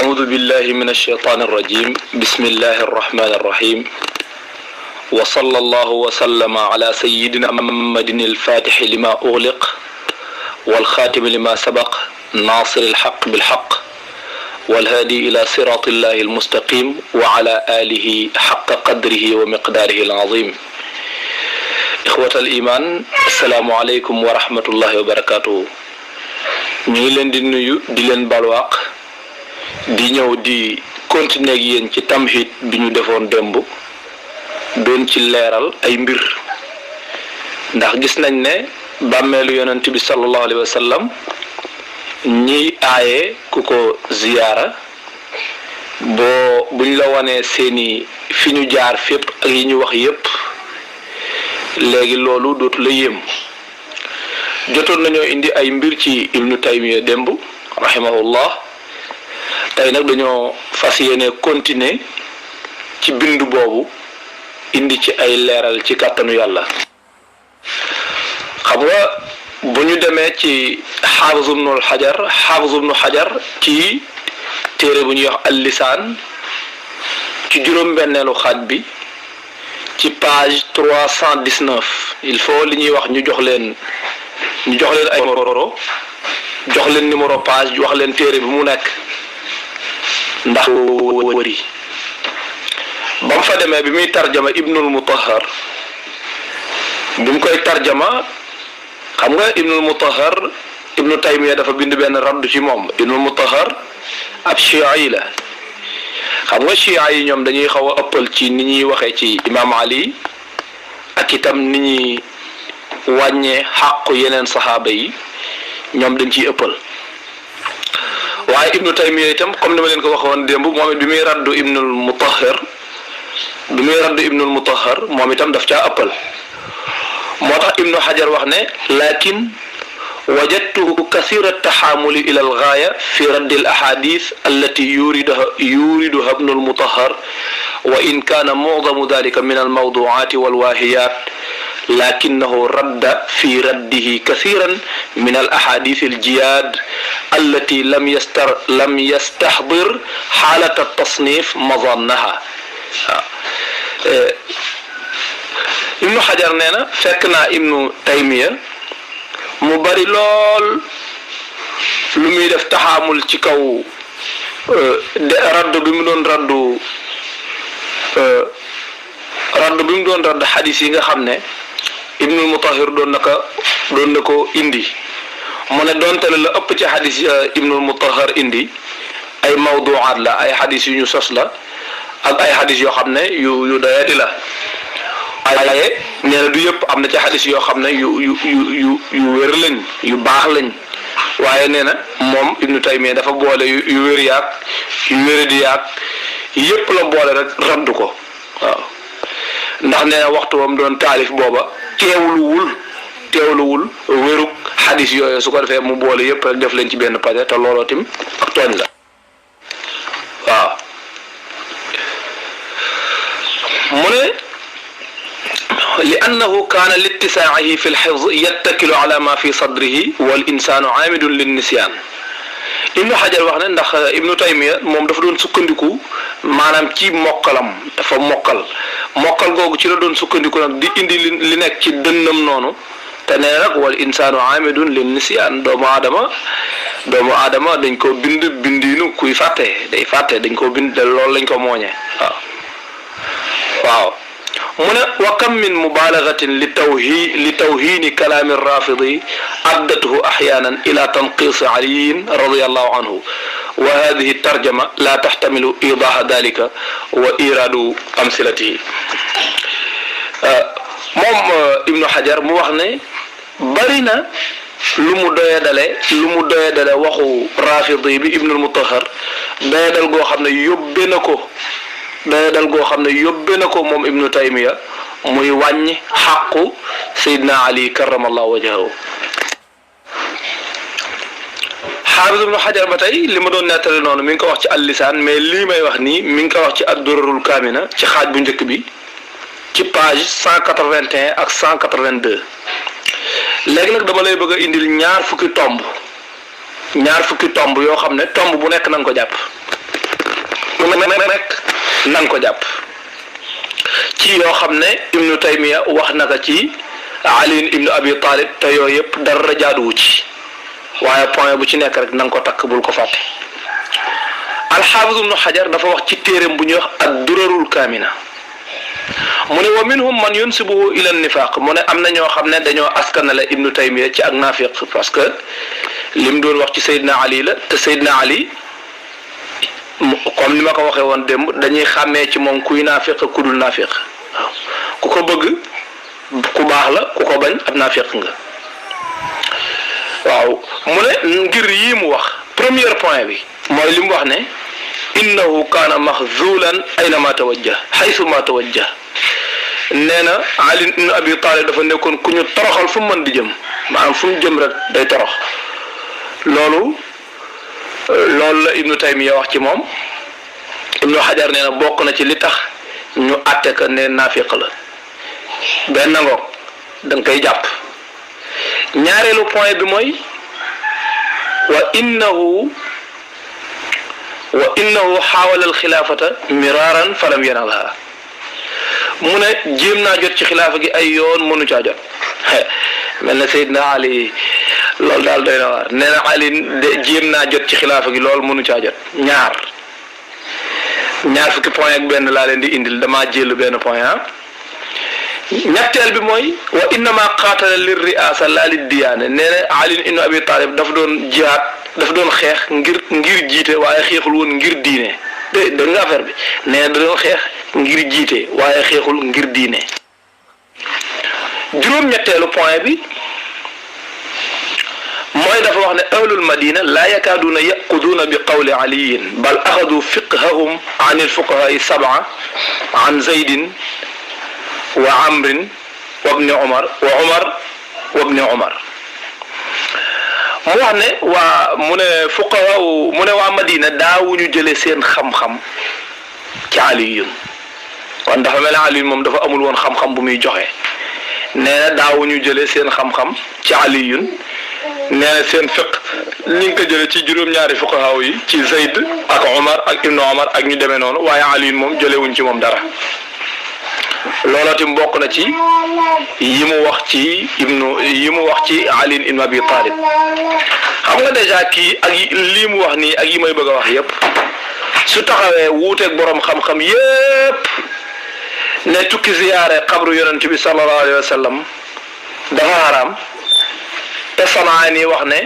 أعوذ بالله من الشيطان الرجيم بسم الله الرحمن الرحيم وصلى الله وسلم على سيدنا محمد الفاتح لما أغلق والخاتم لما سبق ناصر الحق بالحق والهادي إلى صراط الله المستقيم وعلى آله حق قدره ومقداره العظيم. إخوة الإيمان السلام عليكم ورحمة الله وبركاته. ñu ngi leen di nuyu di leen balwaq di ñëw di continuer ak yéen ci tamhid bi ñu defoon démb doon ci leeral ay mbir ndax gis nañ ne bàmmeelu yonent bi sallallahu alayhi wa sallam ñiy aaye ku ko ziyaara buñ la wanee seeni fi ñu jaar fépp ak yi ñu wax yépp léegi loolu dootu la yéem jotoon nañoo indi ay mbir ci ibnu taymiya démb rahimahullah tey nag dañoo fas yéene continuer ci bindu boobu indi ci ay leeral ci kàttanu yàlla. xam nga bu ñu demee ci xaafis ibnu xajar ci téere bu ñuy wax al-lisaan ci juróom-benneelu xaaj bi ci page 319 il faut li ñuy wax ñu jox leen ay numéro jox leen numéro page wax leen téere bi mu nekk ndax wëri ba mu fa demee bi muy tarjama ibnul mutahhar bi mu koy tarjama xam nga ibnul mutahhar ibnu taymiya dafa bind benn raddu ci moom. ibnul mutahhar ab chiiyi la xam nga chiiyi yi ñoom dañuy xaw a ëppal ci ni ñuy waxee ci imaam ali ak itam ni ñuy wàññee xàqu yeneen saxaaba yi ñoom dañ ciy ëppal waaye ibnu taymiya itam comme ni ma leen ko waxoon démb moom it bi muy raddu ibnul mutahhar moom itam daf caa ëppal moo tax ibnu xajar wax ne lakin wajadtuhu kasira taxaamuli ila algaaya fi raddi al ahadith allati yuriduha ibnu almutahhar wa in kaana mucdamu dalika min almawducaati walwaahiyat لكنه رد في رده كثيرا من الأحاديث الجياد التي لم يستحضر حالة التصنيف مظنها. ابن حجر نينا فكنا ابن تيمية مباري لول لمي دف تحامل ci kaw رد bi mu doon raddu xadis yi nga xam ne ibnul mutahhir doon na ko indi mu ne doonte la ëpp ci xadis ibnul mutahhir indi ay mawduaat la ay xadis yu ñu sos la ak ay xadis yoo xam ne yu doyadi la waaye nee na du yëpp am na ci xadis yoo xam ne yu wér lañ yu baax lañ waaye nee na moom ibnu taymiya dafa boole yu wér yaag yu wéradi yaag yëpp la boole rek raddu ko waaw ndax nee na waxtu wam doon taalif booba teewluwul wérug xadis yooyu su ko defee mu boole yëpp rek def leen ci benn pàcc te looloo tim ak tooñ la waaw mu ne li annahu kaana littisaa'ihi fi lxifz yattakilu ala ma fi sadrihi wal insaanu aamidun lin nisyaan ibnu xajar wax ne ndax ibnu taymiya moom dafa doon sukkandiku maanaam ci mokkalam dafa mokkal googu ci la doon sukkandiku nag di indi li nekk ci dënnam noonu te nee nag wal insaanu aamidun lin nisyaan doomu aadama dañ ko bindiinu kuy fàtte day fàtte dañ ko bind loolu lañ ko mooñee waaw mu ne wa kam min mubalagatin li tawhiini kalaami rafidi addatuhu axyaanan ila tanqiisi aliyin radiallahu anhu wa hadihi tarjama la taxtamilu idaha dalika wa iraadu amsilatihi moom ibnu xajar mu wax ne bari na lu mu doyadale waxu rafidi bi ibnul mutahhar doyadal goo xam ne yóbbe na ko moom ibnu taymiya muy wàññi xàqu sayidna ali karamallahu wajhahu xaafis ibnu xajar ba tey li ma doon nettali noonu mi ngi ko wax ci al-lisaan mais lii may wax nii mi ngi ko wax ci ad-durarul kaamina ci xaaj bu njëkk bi ci page 181 ak 182 léegi nag dama lay bëgg a indil ñaar fukki tomb yoo xam ne tomb bu nekk na nga ko jàpp nekk na nga ko jàpp ci yoo xam ne Ibnu Taymiya wax na ko ci Ali ibnu Abi Talib te yooyu yëpp dara jaaduwu ci waaye point bu ci nekk rek na nga ko takk bul ko fàtte. Alxaafis ibnu Xajar dafa wax ci téereem bu ñuy wax ad-Durarul Kaamina mu ne wa minhum man yunsibuhu ila nifaaq mu ne am na ñoo xam ne dañoo askanale Ibnu Taymiya ci ak naafiq parce que lim doon wax ci Seydina Ali la te Seydina Ali comme ni ma ko waxee woon démb dañuy xàmmee ci moom kuy naafiq ku dul naafiq waaw ku ko bëgg ku baax la ku ko bañ ab naafiq nga waaw mu ne ngir yii mu wax premier point bi mooy li mu wax ne innahu kaana maxzulan aynama tawajjah xaysu ma tawajjah nee na Ali ibn Abi Talib dafa nekkoon ku ñu toroxal fu mu mën di jëm maanaam fu mu jëm rek day torox loolu la Ibnu Taymiya wax ci moom Ibnu Xajar nee na bokk na ci li tax ñu àtte ka ne naafiq la benn ngoog da nga koy jàpp ñaareelu point bi mooy wa innahu xaawala alxilaafata miraaran falam yanalha mu ne jéem naa jot ci xilaafa gi ay yoon mënu caa jot mel na Seydina Ali loolu daal doy na waar nee na Ali de jéem naa jot ci xilaafa gi loolu mënu caa jot ñaar fukki point ak benn laa leen di indil damaa jël benn point ñetteel bi mooy wa innama qaatala lir riasa laa lid diyaane nee na Ali ibn Abi Talib dafa doon jihaad dafa doon xeex ngir jiite waaye xeexul woon ngir diine dégg nga affaire bi nee na da doon xeex ngir jiite waaye xeexul ngir diine. juróom-ñetteelu point bi mooy dafa wax ne ahlul madina laa yakaaduuna yaquduuna bi qawli aliyin bal axadu fiqhahum an ilfuqahaai sab'a an zaydin wa amrin wa ibni umar wa ibni umar mu wax ne mu ne waa Madina daawuñu jëlee seen xam-xam ci Aliyun kon dafa mel ne Aliyun moom dafa amul woon xam-xam bu muy joxe nee na daawuñu jëlee seen xam-xam ci Aliyun nee na seen fiq ñu ngi ko jëlee ci juróom-ñaari fuqahaa yi ci Zayd ak Umar ak Ibnu Umar ak ñu demee noonu waaye Aliyun moom jëlewuñ ci moom dara looloo tim bokk na ci yi mu wax ci Ali ibn Abi Talib xam nga dèjà kii ak lii mu wax nii ak yi may bëgg a wax yépp su taxawee wuuteeg borom xam-xam yépp ne tukki ziyaare xabru yonent bi sallallahu alayhi wa sallam dafa haram te Sanaani wax ne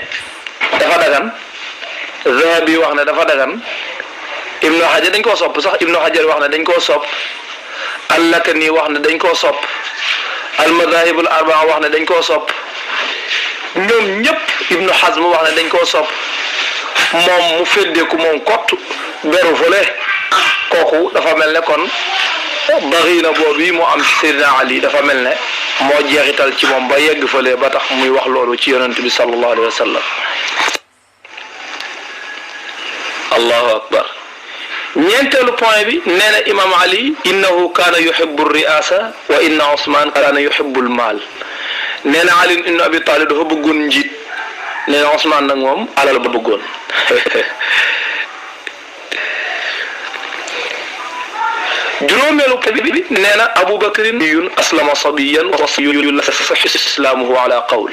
dafa dagan Zahabi wax ne dafa dagan Ibnu Hajar dañ koo sopp sax Ibnu Hajar wax ne dañ koo sopp Al-Lakani wax ne dañ koo sopp al-Madahibul Arbaa wax ne dañ koo sopp ñoom ñëpp Ibnu Hazm wax ne dañ koo sopp moom mu feddeeku moom kott beru fële kooku dafa mel ne kon bariina boobu mu am ci Seydina Ali dafa mel ne moo jeexital ci moom ba yegg fële ba tax muy wax loolu ci yonent bi sallallahu alayhi wa sallam. Allahu akbar. ñeenteelu point bi nee na imam Ali innahu kaana yuhibbu riasa wa inna Usman kaana yuhibbu al-maal nee na Ali ibn Abi Talib dafa bëggoon njiit nee na Usman nag moom alal ba bëggoon juróomeelu bi nee na Abu Bakrin yun aslama sabiyan wa sabiyyun la yasihhu islaamuhu ala qawl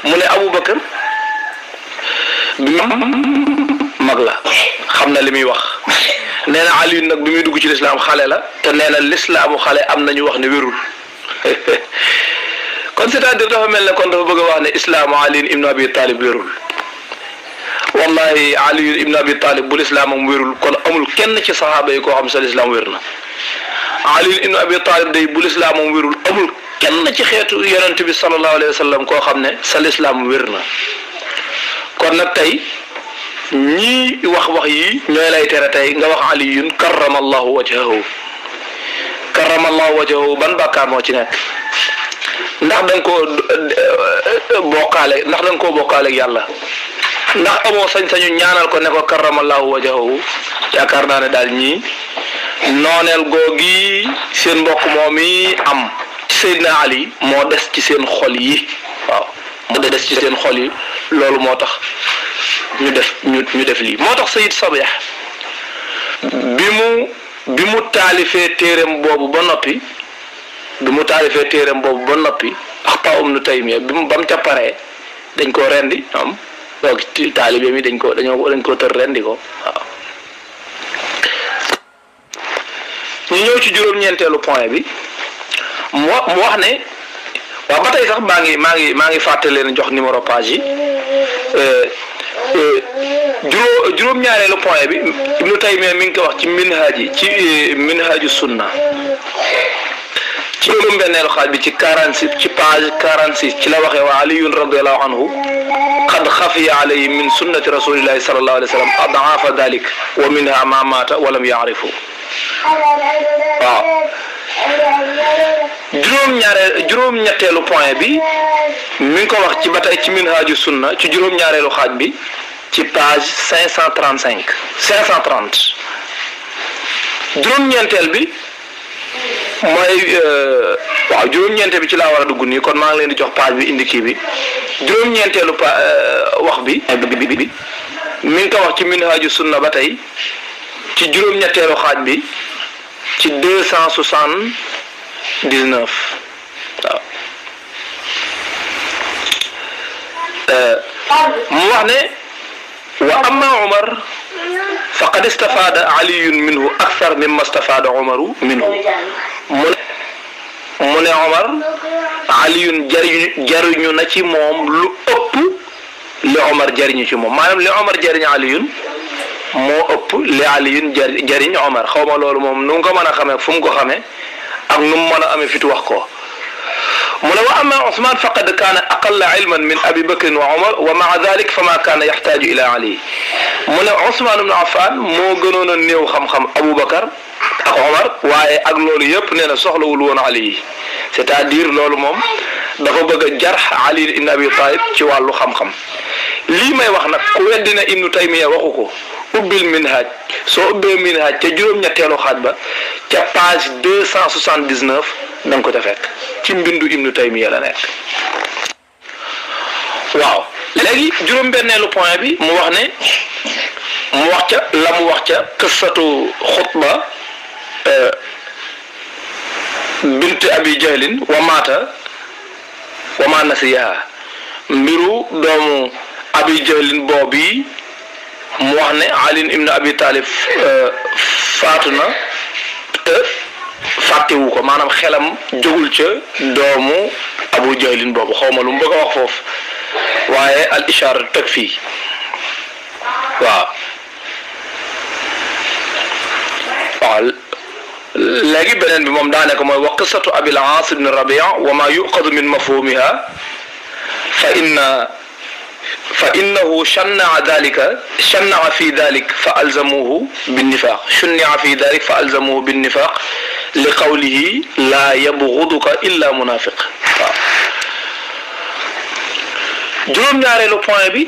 mu ne Abu Bakr bi mag la xam na li muy wax nee na Ali nag bi muy dugg ci lislaam xale la te nee na lislaamu xale am nañu wax ne wérul kon c'est-à-dire dafa mel ne kon dafa bëgg a wax ne islaamu Ali ibn Abi Talib wérul wallahi Ali ibn Abi Talib bu lislaamam wérul kon amul kenn ci saxaaba yi koo xam sa lislaam wér na Ali ibn Abi Talib day bu lislaamam wérul amul kenn ci xeetu yonent bi sallallahu alayhi wa sallam koo xam ne sa lislaam wér na kon nag tey ñii wax yi ñooy lay tere tey nga wax aliyun karramallahu wajhahu ban bàkkaar moo ci nekk ndax da nga koo bokkaale ak yàlla ndax amoo sañ-sañu ñaanal ko ne ko karramallahu wajhahu yaakaar naa ne daal ñii nooneel googi seen mbokk moom yi am Seydina Ali moo des ci seen xol yi waaw moo des ci seen xol yi loolu moo tax ñu def lii moo tax Sayyid Sabih bi mu taalifee téereem boobu ba noppi Axtaa Ibnu Taymiya ba mu ca paree dañ koo rendi am donc taalibe mi dañ ko tër rendi ko waaw. ñu ñëw ci juróom-ñeenteelu point bi mu wax ne waaw ba tey sax maa ngi fàttali leen jox numéro page yi juróom-ñaareelu point bi Ibnu Taymiya mi ngi ko wax ci minhaaju sunna ci juróom-benneelu xaaj bi ci 46 ci page 46 ci la waxee wa aliyun radiallahu anhu qad xafiya alayhi min sunnati rasulillahi sallallahu alayhi wa sallam adaafa dalik wa minha ma maata walam yaarifu waaw juróom-ñetteelu point bi mi ngi ko wax ci ba tey ci minhaaju sunna ci juróom-ñaareelu xaaj bi ci page 530 juróom-ñeenteel bi mooy waaw juróom-ñeenteel bi ci laa war a dugg nii kon maa ngi leen di jox page bi indi kii bi juróom-ñeenteelu wax bi mi ngi ko wax ci minhaaju sunna ba tey ci juróom-ñetteelu xaaj bi ci 279 waaw mu wax ne wa amma Umar faqad istafaada aliyun minhu akthar mimma istafaada Umaru minhu mu ne Umar aliyun jariñu na ci moom lu ëpp li Umar jariñu ci moom maanaam li Umar jariñ aliyun moo ëpp li aliyun jariñ Umar xaw ma loolu moom nu mu ko mën a xamee fu mu ko xamee ak nu mu mën a amee fit wax ko mu ne wa amma Usmaan faqad kaana aqalla ilman min Abi Bakrin wa Umar wa maa dalik fa maa kaana yaxtaaju ila Ali mu ne Usmaan ibn Affaan moo gënoon a néew xam-xam Aboubacar ak Omar waaye ak loolu yëpp nee na soxlawul woon Ali c'est-à-dire loolu moom dafa bëgg a jarx Ali ibn Abi Talib ci wàllu xam-xam lii may wax nag ku weddi na Ibnu Taymiya waxu ko ubbil minhaj soo ubbee minhaj ca juróom-ñetteelu xaaj ba ca page 279 da nga ko ca fekk ci mbindu Ibnu Taymiya la nekk. waaw léegi juróom-benneelu point bi mu wax ne mu wax ca la mu wax ca qissatu xutba bint abi jahlin wa maata wa ma nasiyaha mbiru doomu abi jahlin boobu mu wax ne Ali ibn Abi Talib faatu na te fàttewu ko maanaam xelam jógul ca doomu abu jahlin boobu xaw ma lu mu bëgg a wax foofu waaye al ishaara takfi waaw léegi beneen bi moom daane ko mooy wa qissatu abil aas ibn rabia wa ma yuqadu min mafhumiha fa innahu shannaa fi dalik fa alzamuhu binnifaq li qawlihi la yabghuduka illa munafiq waaw juróom-ñaareelu point bi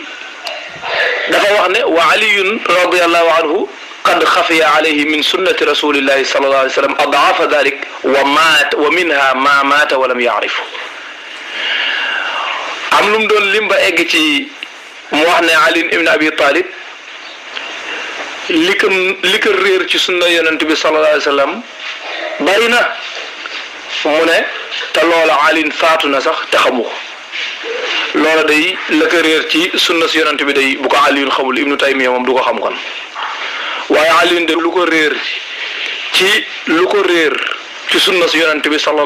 dafa wax ne wa aliyun radiyallahu anhu qad xafiya alayhi min sunnati rasulillahi sallallahu alayhi wa sallam adaafa dalik wa minha ma maata wa lam yaarifu am lu mu doon lim ba egg ci mu wax ne Ali ibn Abi Talib li ko réer ci sunna yonent bi sallallahu alayhi wa sallam bari na mu ne te loola Ali faatu na sax te xamu ko loola day la ko réer ci sunna si yonent bi day bu ko Ali xamul Ibnu Taymiya moom du ko xam kon waaye Ali de lu ko réer ci sunna si yonent bi sallallahu